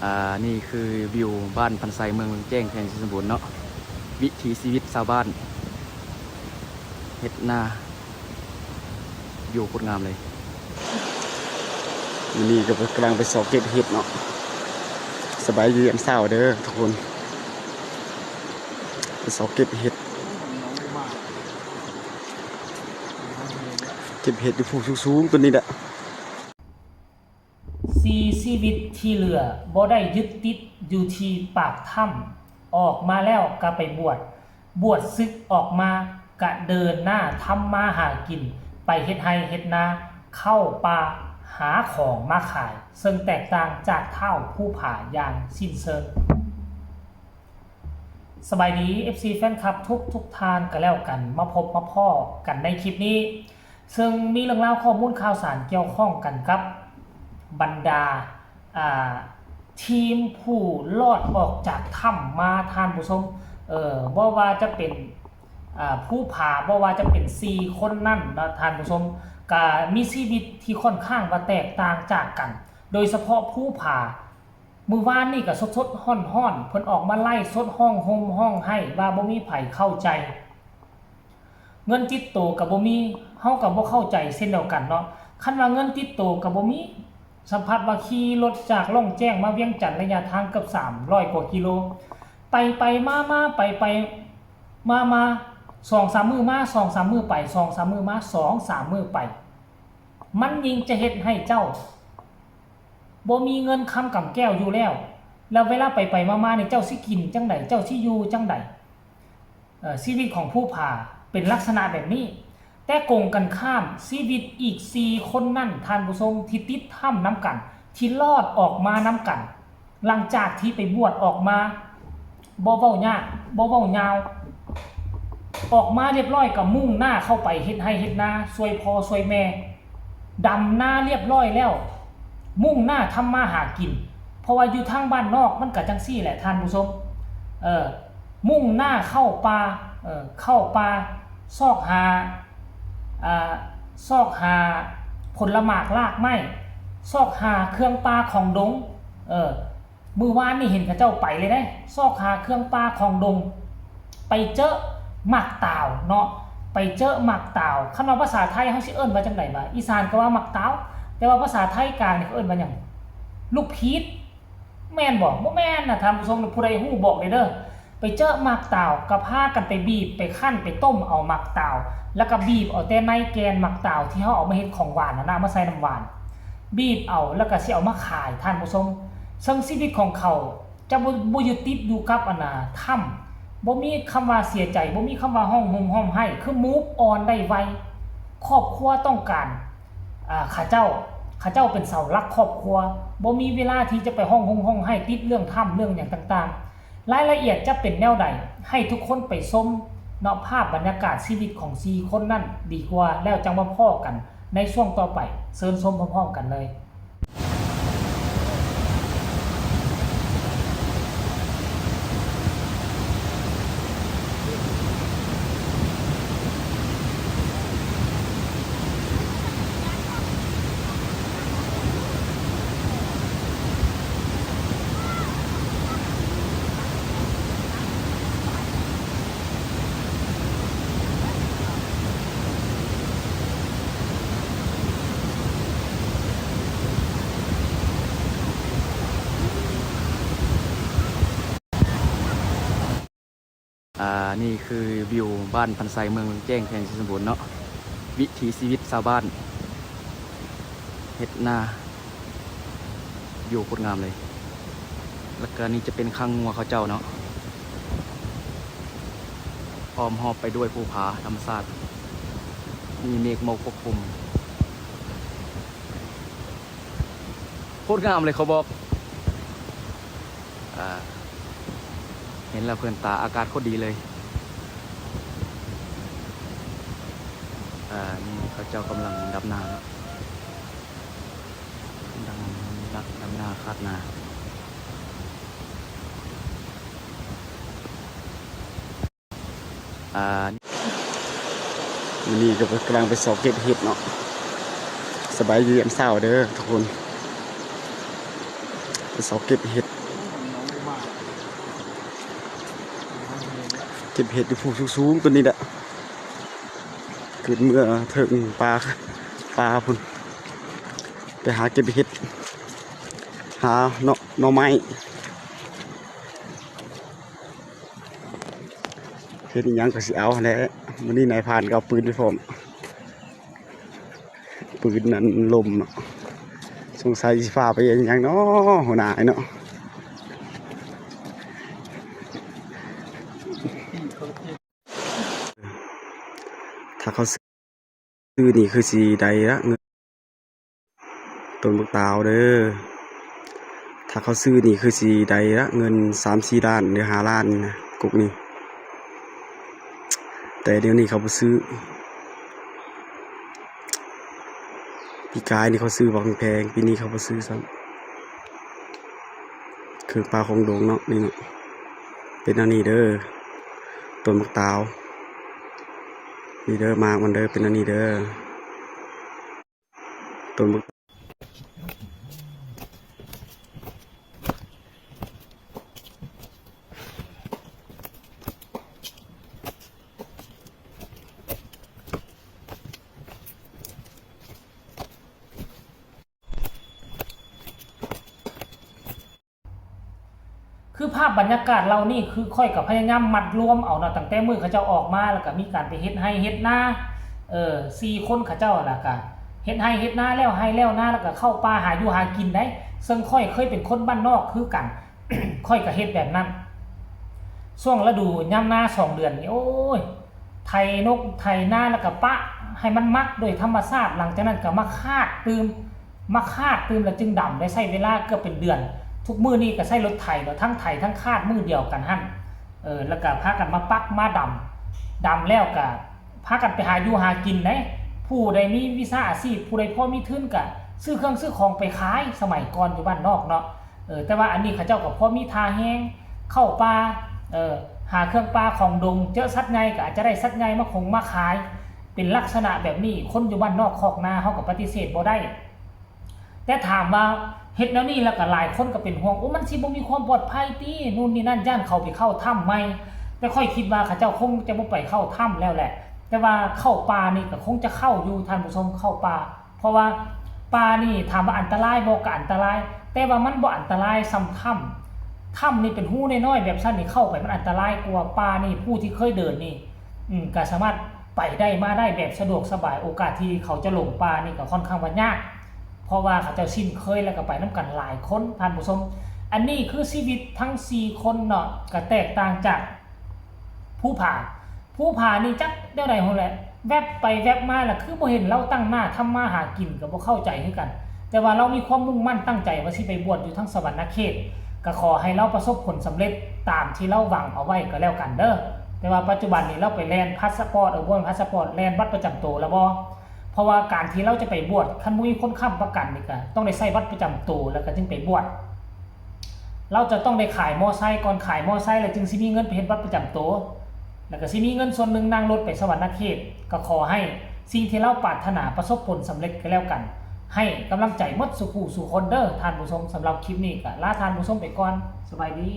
ອ່າ ນີ້ຄືວິວບ້ານພັນໄຊ ເມືອງແຈ້ງ ແຂວງໄຊສົມບູນເນາະ. ວິຖີຊີວິດຊາວບ້ານເຮັດນາ ວິວໂຄດງາມເລີຍ. ມື້ນີ້ກໍກຳລັງໄປຊອກເກັບເຫັດເນາະ. ສະບາຍດີຍາມເຊົ້າເດີທຸກຄົນ. ໄປຊອກເກັບເຫັດ ເກັບເຫັດຢູ່ພູສູງໆ ຕົວນີ້ແຫຼະ. ສີ່ຊີວິດທີ່ເຫຼືອບໍ່ໄດ້ຍຶດຕິດຢູ່ທີ່ປາກຖ້ຳ, ອອກມາແລ້ວກະໄປບວດ, ບວດສຶກອອກມາກະເດີນໜ້າທຳມາຫາກິນ, ໄປເຮັດໄຮ່ເຮັດນາ, ເຂົ້າປ່າ, ຫາຂອງມາຂາຍ, ເຊິ່ງແຕກຕ່າງຈາກທ້າວພູຜາຢ່າງສິ້ນເຊີງ. ສະບາຍດີ ເອັຟຊີ ແຟນຄລັບທຸກໆທ່ານກະແລ້ວກັນ, ມາພົບມາພໍ້ກັນໃນຄລິບນີ້ ເຊິ່ງມີເລື່ອງລາວຂໍ້ມູນຂ່າວສານກ່ຽວຂ້ອງກັນກັບບັນດາ ອ່າ ທີມຜູ້ລອດອອກຈາກຖ້ຳມາ ທ່ານຜູ້ຊົມ. ເອີ ບໍ່ວ່າຈະເປັນ ອ່າ ພູຜາ, ບໍ່ວ່າຈະເປັນສີ່ຄົນນັ້ນເນາະ ທ່ານຜູ້ຊົມ, ກະມີຊີວິດທີ່ຂ້ອນຂ້າງວ່າແຕກຕ່າງຈາກກັນ, ໂດຍສະເພາະພູຜາ ມື້ວານນີ້ກໍສົດໆຮ້ອນໆ ເພິ່ນອອກມາໄລຟ໌ສົດຮ້ອງໂຮມຮ້ອງໄຫ້ວ່າບໍ່ມີໃຜເຂົ້າໃຈ, ເງິນຕິດໂຕກໍບໍ່ມີ, ເຮົາກໍບໍ່ເຂົ້າໃຈເຊັ່ນດຽວກັນເນາະ. ຄັນວ່າເງິນຕິດໂຕກໍບໍ່ມີ, ສຳພັດວ່າຂີ່ລົດຈາກລ່ອງແຈ້ງມາວຽງຈັນ ໄລຍະທາງເກືອບສາມຮ້ອຍກວ່າກິໂລ, ໄປໄປມາມາ ໄປໄປມາມາ ສອງສາມມື້ມາ ສອງສາມມື້ໄປ ສອງສາມມື້ມາ ສອງສາມມື້ໄປ, ມັນຍິ່ງຈະເຮັດໃຫ້ເຈົ້າ ບໍ່ມີເງິນຄຳກຳແກ້ວຢູ່ແລ້ວ, ແລ້ວເວລາໄປໆມາໆນີ້ ເຈົ້າຊິກິນຈັ່ງໃດ? ເຈົ້າຊິຢູ່ຈັ່ງໃດ? ເອີ ຊີວິດຂອງພູຜາເປັນລັກສະນະແບບນີ້, ແຕ່ກົງກັນຂ້າມ ຊີວິດອີກສີ່ຄົນນັ້ນ ທ່ານຜູ້ຊົມ ທີ່ຕິດຖ້ຳນຳກັນ ທີ່ລອດອອກມານຳກັນ ຫຼັງຈາກທີ່ໄປບວດອອກມາ ບໍ່ເວົ້າຍາກ ບໍ່ເວົ້າຍາວ ອອກມາລຽບຮ້ອຍກໍມຸ່ງໜ້າເຂົ້າໄປເຮັດໄຮ່ເຮັດນາ ຊ່ວຍພໍ່ຊ່ວຍແມ່ ດຳນາລຽບຮ້ອຍແລ້ວ ມຸ່ງໜ້າທຳມາຫາກິນ. ເພາະວ່າຢູ່ທາງບ້ານນອກມັນກໍຈັ່ງຊີ້ແຫຼະທ່ານຜູ້ຊົມ, ເອີ ມຸ່ງໜ້າເຂົ້າປ່າ ເອີ ເຂົ້າປ່າ ຊອກຫາ ອ່າ ຊອກຫາຜົນລະໝາກລາກໄມ້ ຊອກຫາເຄື່ອງປ່າຂອງດົງ ເອີ ມື້ວານນີ້ເຫັນເຂົາເຈົ້າໄປເລີຍເດ້ ຊອກຫາເຄື່ອງປ່າຂອງດົງ ໄປເຈີໝາກຕາວເນາະ ໄປເຈີໝາກຕາວ. ຄັນວ່າພາສາໄທເຮົາຊິເອີ້ນວ່າຈັ່ງໃດວະ? ອີສານກໍວ່າໝາກຕາວ ແຕ່ວ່າພາສາໄທກາງນີ້ເຂົາເອີ້ນວ່າຫຍັງ? ລູກພີດ ແມ່ນບໍ່? ບໍ່ແມ່ນນະທ່ານຜູ້ຊົມ, ຜູ້ໃດຮູ້ບອກແດ່ເດີ. ໄປເຈີໝາກຕາວ ກໍພາກັນໄປບີບ ໄປຄັ້ນ ໄປຕົ້ມເອົາໝາກຕາວ ແລ້ວກໍບີບເອົາແຕ່ໃນແກ່ນໝາກຕາວທີ່ເຮົາເອົາມາເຮັດຂອງຫວານຫັ້ນນະ ມາໃສ່ນ້ຳຫວານ ບີບເອົາ ແລ້ວກໍຊິເອົາມາຂາຍ ທ່ານຜູ້ຊົມ. ເຊິ່ງຊີວິດຂອງເຂົາຈະບໍ່ ບໍ່ຍຶດຕິດຢູ່ກັບອັນນ່າຖ້ຳ, ບໍ່ມີຄຳວ່າເສຍໃຈ ບໍ່ມີຄຳວ່າຮ້ອງໂຮມຮ້ອງໄຫ້ ຄື move on ໄດ້ໄວ. ຄອບຄົວຕ້ອງການ ອ່າ ເຂົາເຈົ້າ ເຂົາເຈົ້າເປັນເສົາຫຼັກຄອບຄົວ ບໍ່ມີເວລາທີ່ຈະໄປຮ້ອງໂຮມຮ້ອງໄຫ້ຕິດເລື່ອງຖ້ຳເລື່ອງຫຍັງຕ່າງໆ. ລາຍລະອຽດຈະເປັນແນວໃດ ໃຫ້ທຸກຄົນໄປຊົມເນາະ ພາບບັນຍາກາດຊີວິດຂອງສີ່ຄົນນັ້ນດີກວ່າ ແລ້ວຈັ່ງມາພໍ້ກັນໃນຊ່ວງຕໍ່ໄປ. ເຊີນຊົມພ້ອມໆກັນເລີຍ. ອ່າ ນີ້ຄືວິວບ້ານພັນໄຊ ເມືອງແຈ້ງ ແຂວງໄຊສົມບູນເນາະ. ວິຖີຊີວິດຊາວບ້ານເຮັດນາ ວິວໂຄດງາມເລີຍ. ແລ້ວກະນີ້ຈະເປັນຄາງງົວເຂົາເຈົ້າເນາະ ອ້ອມຮອບໄປດ້ວຍພູຜາທຳມະຊາດ ມີເມກໝອກປົກຄຸມ ໂຄດງາມເລີຍເຂົາບອກ. ອ່າ ເຫັນແລ້ວເພິ່ນຕາ ອາກາດໂຄດດີເລີຍ. ອ່າ ນີ້ເຂົາເຈົ້າກຳລັງດຳນາເນາະ ກຳລັງດັກດຳນາຄາດນາ. ອ່າ ມື້ນີ້ກໍກຳລັງໄປຊອກເກັບເຫັດເນາະ. ສະບາຍດີຍາມເຊົ້າເດີທຸກຄົນ. ໄປ ຊອກເກັບເຫັດ ເກັບເຫັດຢູ່ພູສູງໆ ຕົວນີ້ແຫຼະ ຂຶ້ນເມືອເທິງປ່າ ປ່າພຸ້ນ ໄປຫາເກັບເຫັດ ຫາໜໍ່ ໜໍ່ໄມ້ ເຫັນອີ່ຫຍັງກໍຊິເອົາຫັ້ນແຫຼະ. ມື້ນີ້ນາຍພານກໍເອົາປືນໄປພ້ອມ ປືນນັ້ນລົມເນາະ. ສົງໄສຊິພາໄປເຮັດຫຍັງເນາະ ຫົວໜ້າເນາະ? ຖ້າເຂົາຊື້ນີ້ຄືຊິໄດ້ລະເງິນ ຕົ້ນບັກຕາວເດີ. ຖ້າເຂົາຊື້ນີ້ຄືຊິໄດ້ລະເງິນສາມສີ່ລ້ານ ຫຼື ຫ້າລ້ານນະ ກົກນີ້. ແຕ່ດຽວນີ້ເຂົາບໍ່ຊື້. ປີກາຍນີ້ເຂົາຊື້ບັກແພງ ປີນີ້ເຂົາບໍ່ຊື້ຊ້ຳ. ເຄື່ອງປ່າຂອງດົງເນາະ ນີ້ເນາະ ເປັນອັນນີ້ເດີ ຕົ້ນບັກຕາວ ນີ້ເດີ ໝາກມັນເດີ ເປັນອັນນີ້ເດີ ຕົ້ນບັກ ຄືພາບບັນຍາກາດເຫຼົ່ານີ້ ຄືຂ້ອຍກໍພະຍາຍາມມັດລວມເອົາເນາະ ຕັ້ງແຕ່ມື້ເຂົາເຈົ້າອອກມາ ແລ້ວກໍມີການໄປເຮັດໄຮ່ເຮັດນາ ເອີ ສີ່ຄົນເຂົາເຈົ້າ ແລ້ວກໍເຮັດໄຮ່ເຮັດນາ ແລ້ວໄຮ່ແລ້ວນາ ແລ້ວກໍເຂົ້າປ່າຫາຢູ່ຫາກິນໄດ໋. ເຊິ່ງຂ້ອຍເຄີຍເປັນຄົນບ້ານນອກຄືກັນ ຂ້ອຍກໍເຮັດແບບນັ້ນ. ຊ່ວງລະດູຍາມນາສອງເດືອນນີ້ ໂອ້ຍ ໄຖນົກໄຖນາ ແລ້ວກໍປະໃຫ້ມັນໝັກໂດຍທຳມະຊາດ, ຫຼັງຈາກນັ້ນກໍມາຄາດຕື່ມ ມາຄາດຕື່ມແລ້ວຈຶ່ງດຳ ໄດ້ໃຊ້ເວລາເກືອບເປັນເດືອນ. ທຸກມື້ນີ້ກໍໃຊ້ລົດໄຖເນາະ ທັງໄຖທັງຄາດມື້ດຽວກັນຫັ້ນ. ເອີ ແລ້ວກໍພາກັນມາປັກມາດຳ ດຳແລ້ວກໍພາກັນໄປຫາຢູ່ຫາກິນເດ້. ຜູ້ໃດມີວິຊາອາຊີບ ຜູ້ໃດພໍມີທຶນກໍຊື້ເຄື່ອງຊື້ຂອງໄປຂາຍ ສະໄໝກ່ອນຢູ່ບ້ານນອກເນາະ. ເອີ ແຕ່ວ່າອັນນີ້ເຂົາເຈົ້າກໍພໍມີທ່າແຮງ ເຂົ້າປ່າ ເອີ ຫາເຄື່ອງປ່າຂອງດົງ ເຈີສັດໃຫຍ່ກໍອາດຈະໄດ້ສັດໃຫຍ່ມາຄົງມາຂາຍ ເປັນລັກສະນະແບບນີ້. ຄົນຢູ່ບ້ານນອກຄອກນາເຮົາກໍປະຕິເສດບໍ່ໄດ້. ແຕ່ຖາມວ່າເຮັດແນວນີ້ແລ້ວກໍຫຼາຍຄົນກໍເປັນຫ່ວງ ໂອ້ ມັນຊິບໍ່ມີຄວາມປອດໄພຕິ ນູ່ນນີ້ນັ້ນ ຢ້ານເຂົາໄປເຂົ້າຖ້ຳໃໝ່. ແຕ່ຂ້ອຍຄິດວ່າເຂົາເຈົ້າຄົງຈະບໍ່ໄປເຂົ້າຖ້ຳແລ້ວແຫຼະ ແຕ່ວ່າເຂົ້າປ່ານີ້ກໍຄົງຈະເຂົ້າຢູ່ ທ່ານຜູ້ຊົມ ເຂົ້າປ່າ ເພາະວ່າປ່ານີ້ຖາມວ່າອັນຕະລາຍບໍ່ ກໍອັນຕະລາຍ ແຕ່ວ່າມັນບໍ່ອັນຕະລາຍສ່ຳຖ້ຳ. ຖ້ຳນີ້ເປັນຮູນ້ອຍໆແບບຊັ້ນນີ້ ເຂົ້າໄປມັນອັນຕະລາຍກວ່າ. ປ່ານີ້ຜູ້ທີ່ເຄີຍເດີນນີ້ ອືມ ກໍສາມາດໄປໄດ້ມາໄດ້ແບບສະດວກສະບາຍ. ໂອກາດທີ່ເຂົາຈະຫຼົງປ່ານີ້ກໍຄ່ອນຂ້າງວ່າຍາກ ເພາະວ່າເຂົາເຈົ້າຊິນເຄີຍ ແລ້ວກໍໄປນຳກັນຫຼາຍຄົນ ທ່ານຜູ້ຊົມ. ອັນນີ້ຄືຊີວິດທັງສີ່ຄົນເນາະ ກໍແຕກຕ່າງຈາກ ພູຜາ ພູຜານີ້ຈັກແນວໃດພຸ້ນແຫຼະ ແວັບໄປແວັບມາລະຄືບໍ່ເຫັນລາວຕັ້ງໜ້າທຳມາຫາກິນ ກໍບໍ່ເຂົ້າໃຈຄືກັນ. ແຕ່ວ່າລາວມີຄວາມມຸ່ງໝັ້ນຕັ້ງໃຈວ່າຊິໄປບວດຢູ່ທາງສະຫວັນນະເຂດ ກໍຂໍໃຫ້ລາວປະສົບຜົນສຳເລັດຕາມທີ່ລາວຫວັງເອົາໄວ້ກໍແລ້ວກັນເດີ. ແຕ່ວ່າປັດຈຸບັນນີ້ລາວໄປແລ່ນພາສະປອດ ເອີ ບໍ່ແມ່ນພາສະປອດ ແລ່ນບັດປະຈຳໂຕລະບໍ່? ເພາະວ່າການທີ່ລາວຈະໄປບວດ ຄັນບໍ່ມີຄົນຄ້ຳປະກັນນີ້ ກໍຕ້ອງໄດ້ໃຊ້ບັດປະຈຳໂຕ ແລ້ວກໍຈຶ່ງໄປບວດ. ລາວຈະຕ້ອງໄດ້ຂາຍມໍໄຊກ່ອນ ຂາຍມໍໄຊແລ້ວຈຶ່ງຊິມີເງິນໄປເຮັດບັດປະຈຳໂຕ ແລ້ວກໍຊິມີເງິນສ່ວນໜຶ່ງນັ່ງລົດໄປສະຫວັນນະເຂດ. ກໍຂໍໃຫ້ສິ່ງທີ່ລາວປາດຖະໜາປະສົບຜົນສຳເລັດກໍແລ້ວກັນ. ໃຫ້ກຳລັງໃຈໝົດສູ່ຜູ້ສູ່ຄົນເດີທ່ານຜູ້ຊົມ. ສຳລັບຄລິບນີ້ກໍລາທ່ານຜູ້ຊົມໄປກ່ອນ. ສະບາຍດີ.